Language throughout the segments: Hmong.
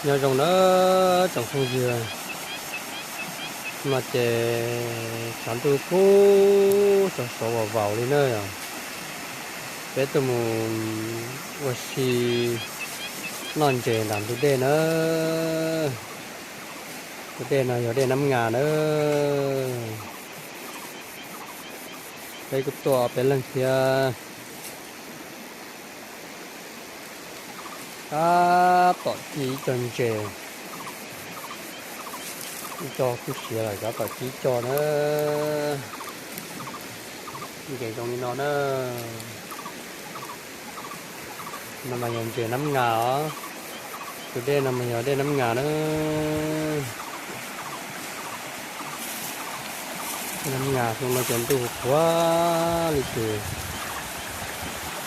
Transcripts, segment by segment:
Nyob zoo nawb tsoom phooj ywg, no ces tshav ntuj kub tsaus sov vaus vaus li na yom. Peb tuaj mus ua si noj ntses nram ntug dej na. Tus dej no yog dej Nab Nga na. Peb kuj tuaj peb leeg thiab. Tab tom ci ib co ntses, ib co twb siav lawm, tab tom ci ib co na. Ntses zoo li no na. No mas yog ntses Nab Nga os. Tus dej no mas yog dej Nab Nga na. Nab Nga xyoo no ces ntuj qhuav li ces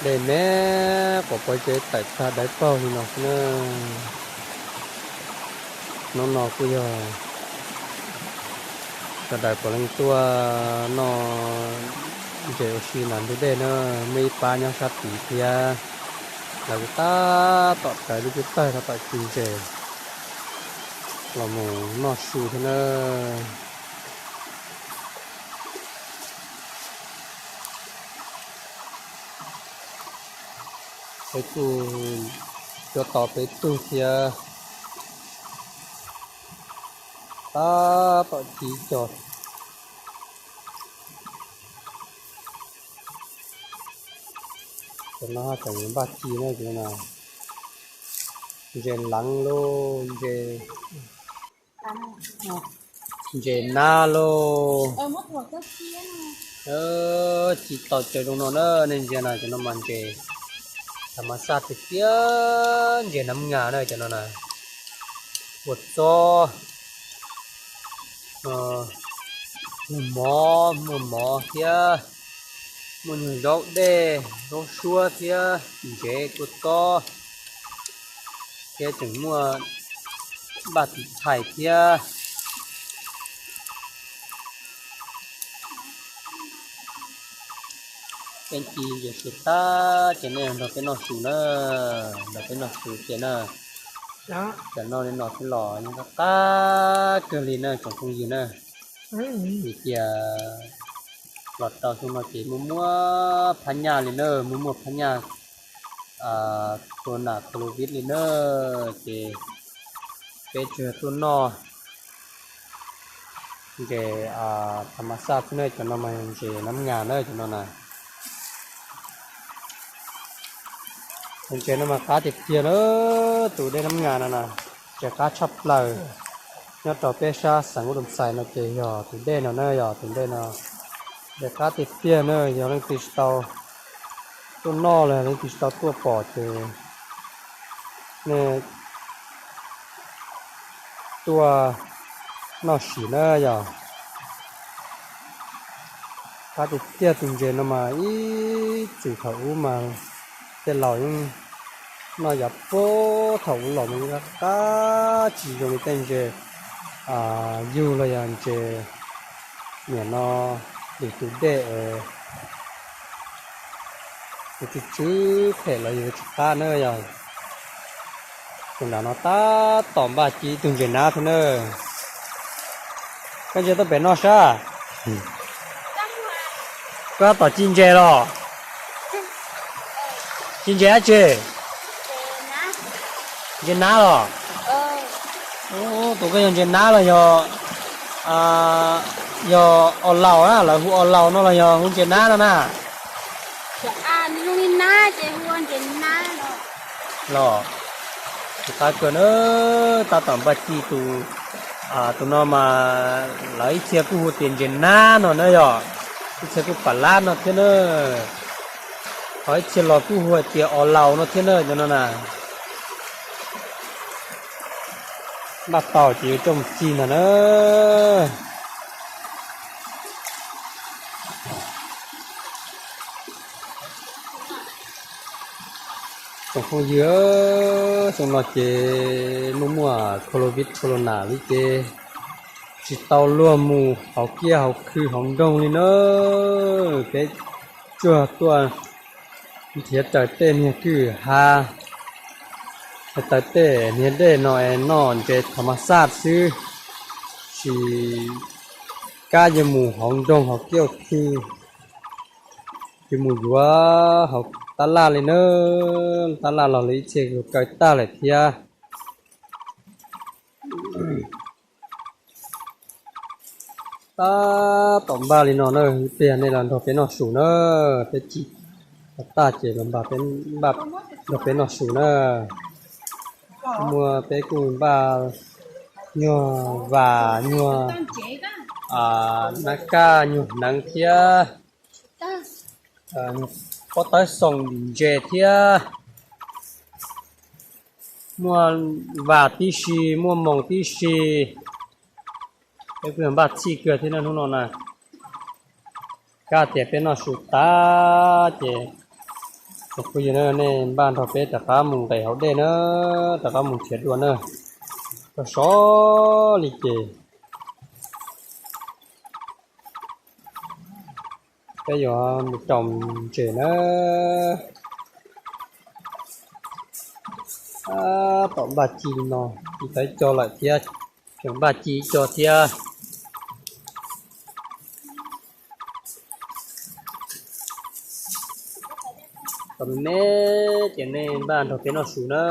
dej me, quav pob zeb tawm tag dawb paug li no xwb na. Hnub no kuj yog sawv daws puav leej tuaj noj ntses ua si nram ntug dej na, muaj ib pab nyob sab tid thiab. Lawv kuj tab tom raws lub cub tawg tab tom ci ntses los mus noj su thiab na. Peb kuj tuaj tos peb tug thiab. Tab tom ci co. Cov no tseem npaj ci na, cov no ntses leev lauj, ntses, ntses nab lauj. Ci tau cov zoo no na, nej ntsia na, cov no mas ntses tham mas xaj tiag tiag, ntses Nab Nga na cov no na. Ua txob, muaj mov, muaj mov thiab, muaj nyuag zaub dej, zaub suab thiab ntsev kua txob, thiab tseem muaj npaj tiv thaiv thiab. Peb ci ntses su tag ces nej nrog peb noj su na, nrog peb noj su ces na. Cov noj li no xwb los yeej qab qab kawg li na tsoom phooj ywg na. Vim tias los rau xyoo no ces muaj muaj phab nyaj li na, muaj muaj phab nyaj corona covid li na, ces peb tsuas tuaj noj ntses tham mas xaj xwb na, cov no mas ntses Nab Nga na cov no na. Tus ntses no mas qab tiag tiag na, tus dej Nab Nga no na, ntses qab tshaj plaws. Nyob rau peb sab xeev Ub Doo Xais no ces yog tus dej no na, yog tus dej no, ntses qab tiag tiag na, yog leej twg tsis tau tuaj noj los leej twg tsis tau tuaj pom ces nej tuaj noj sim na yog. Qab tiag tiag, tus ntses no mas ib txwm thaum ub mas tej laus yeej noj yav puag thaum ub los mas yeej qab qab tsis zoo li tej ntses yug los yog ntses niam no, lwm tus dej es tsw tsw phem los yog tsis qab na yog. Tus nram no tab tom npaj ci ib tug ntses nab thiab na. Koj ntsia tuaj pem no sab, koj tab tom ci ntses los? Ci ntses dab tsi? Ntses nab los? Tus koj yog ntses nab los yog, yog os laus na, lawv hu os laus no los yog hu ntses nab no na? Los, tsis qab kawg na, tab tom npaj ci tus, tus no mas lawv ib txhia kuj hu tias ntses nab no na yog, ib txhia kuj pam lab no thiab na, ho ib txhia los kuj hu hais tias os laus no thiab na cov no na. Npaj tau ces yuav coj mus ci ntag na. Tsoom phooj ywg, xyoo no ces muaj muaj covid corona li ces tsis tau luag mus hauv kiab hauv khw hauv nroog li na. Peb tsuag tuaj nrhiav raws tej niag kwj ha Taw tej hniav dej no es noj ntses tham mas xaj xwb, tsis kam yuav mus hauv nroog hauv kiab khi, yuav mus yuav hauv tab laj li na. Tab laj los li ib txhia kaw tag lawm thiab. Tab tom npaj li no na, ib pliag nej los nrog peb noj su na. Peb ci tag ces los npaj nrog peb noj su na. Muaj peb kuj npaj nyuag vas, nyuag nab kaj, nyuag hneev thiab, pob tawb xoo ntses thiab, muaj vas tib si, muaj moos tib si. Peb kuj yog npaj txhij kawg thiab na hnub no na. Kab tias peb noj su tag ces, phooj ywg na, nej npaj nrog peb rov qab mus nqes hauv dej na, rov qab mus nrhiav dua na. Koj sov li ces peb yuav mus rau ntses na. Tab tom npaj ci li no, ci tau ib co lawm thiab, tseem npaj ci ib co thiab. Kom me me ces nej npaj nrog peb noj su na.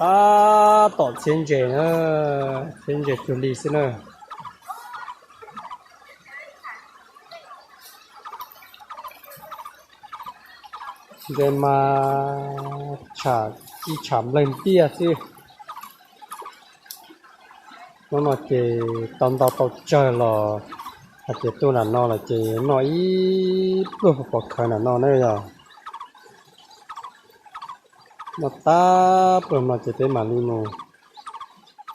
Tab tom txhiab ntses na, txhiab ntses cuag li xwb na. Ntses mas tsham ci tsham nplawg ntiaj xwb. Hnub no ces tau ntau tau tsawg los hais tias tuaj nram no lawm ces noj ib pluag pov khawv nram no na yog. Noj tag pluag no ces peb mam li mus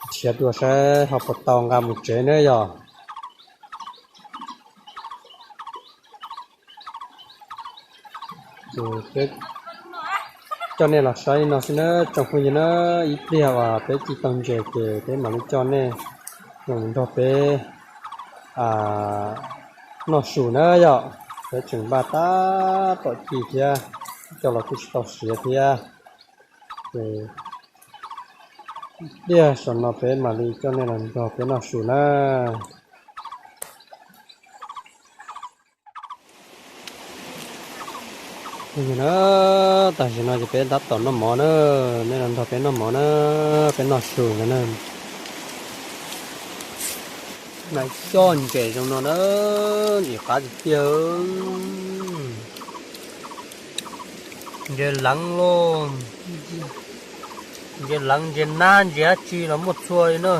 nrhiav dua saib ho puas tau nqa mus tsev na yog. Ces peb coj nej los saib li no xwb na tsoom phooj ywg na, ib pliag uas peb ci tau ntses ces peb mam li coj nej mus nrog peb noj su na yom. Peb tseem npaj tab tom ci thiab, coj los kuj tsis tau siav thiab. Ces ib pliag saum no peb mam li coj nej los nrog peb noj su na. Na, tam sim no ces peb tab tom noj mov na, nej los nrog peb noj mov na, peb noj su ntawd na. Nais coj ntses zoo no na, ntses qab tiag tiag. Ntses leev los, ntses leev, ntses nab, ntses dab tsi los muaj txhua li na.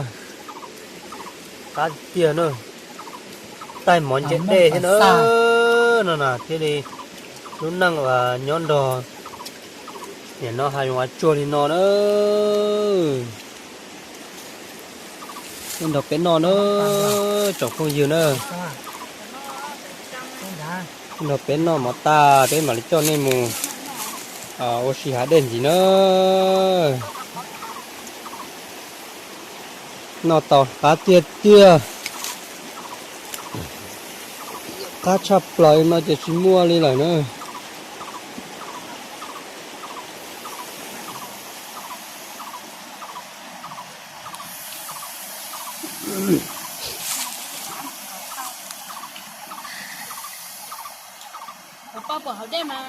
Qab tiag na. Taij mov ntse dej thiab na. No na thiaj li lub neej uas nyob nrog nim no hais zoo ua tsuag li no na. Nrog peb noj na, tsoom phooj ywg na. Nrog peb noj mov tag peb mam li coj nej mus ua si hav dej ntxiv na. Noj tau qab tiag tiag, qab tshaj plaws no ces tsis muaj li lawm na.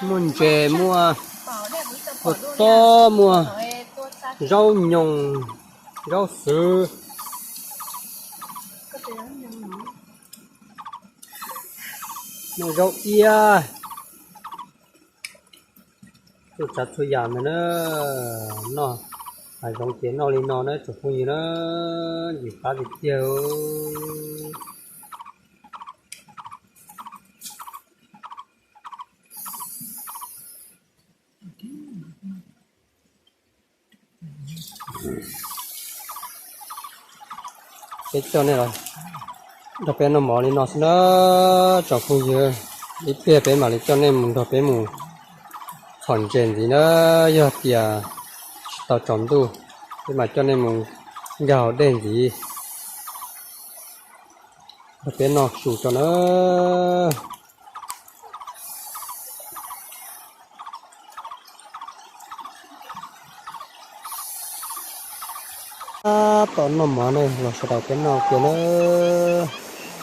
Muaj ntses, muaj kua txob, muaj zaub nyoos, zaub xwb, muaj zaub iab, txhua tsav txhua yam ntawd na. Noj hav zoov ces noj li no na tsoom phooj ywg na, ntxim qab tiag tiag. Peb coj nej los nrog peb noj mov li no xwb na tsoom phooj ywg, ib pliag peb mam li coj nej mus nrog peb mus txhom ntses ntxiv na. Yog tias tsis tau tsaus ntuj, peb mam coj nej mus nkag hauv dej ntxiv nrog peb noj su tso na. Tab tom noj mov ne, los sawv daws peb noj kiag na.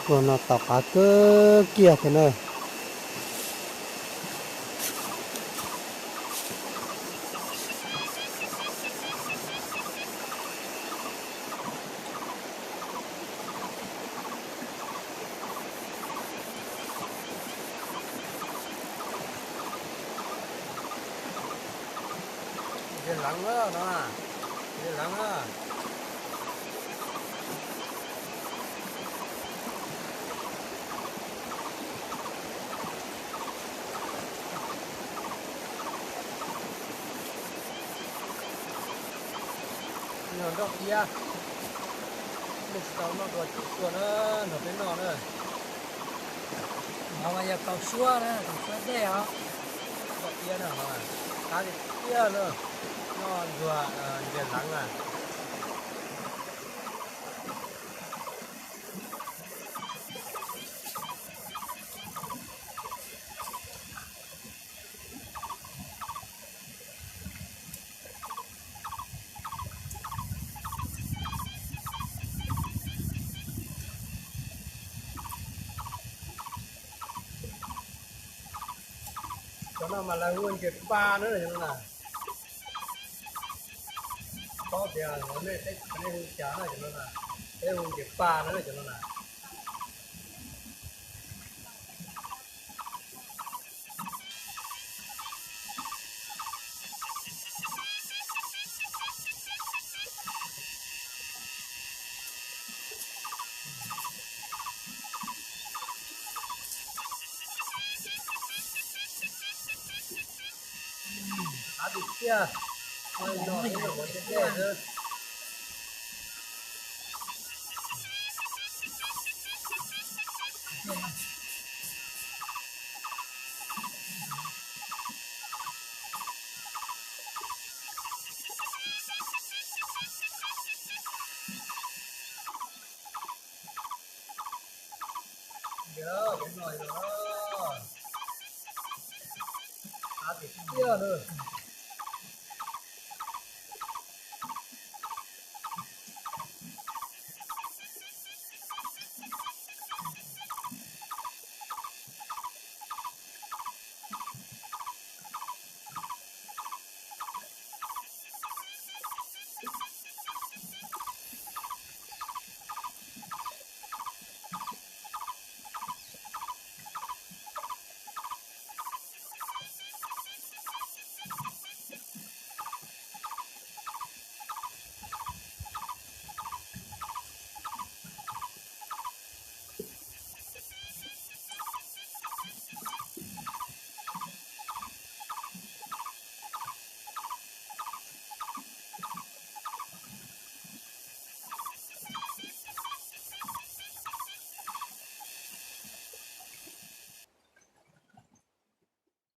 Ua no tau qab kawg kiag thiab na. Ntses leev na no, ntses leev na. Nroj piab, nej tsis tau noj dua ces tuaj na, nrog peb noj na. Qhov mas yog kaus suab na, kaus suab dej os. Nroj piab na, qab tiag tiag na, noj ntsuag ntses leev na. Cov no mas lawv hu ntses pa na cov no na. Paub tias nej teb chaws nej hu cas na cov no na. Peb hu ntses pa na cov no na. Qab tiag tiag. Qab tiag tiag na.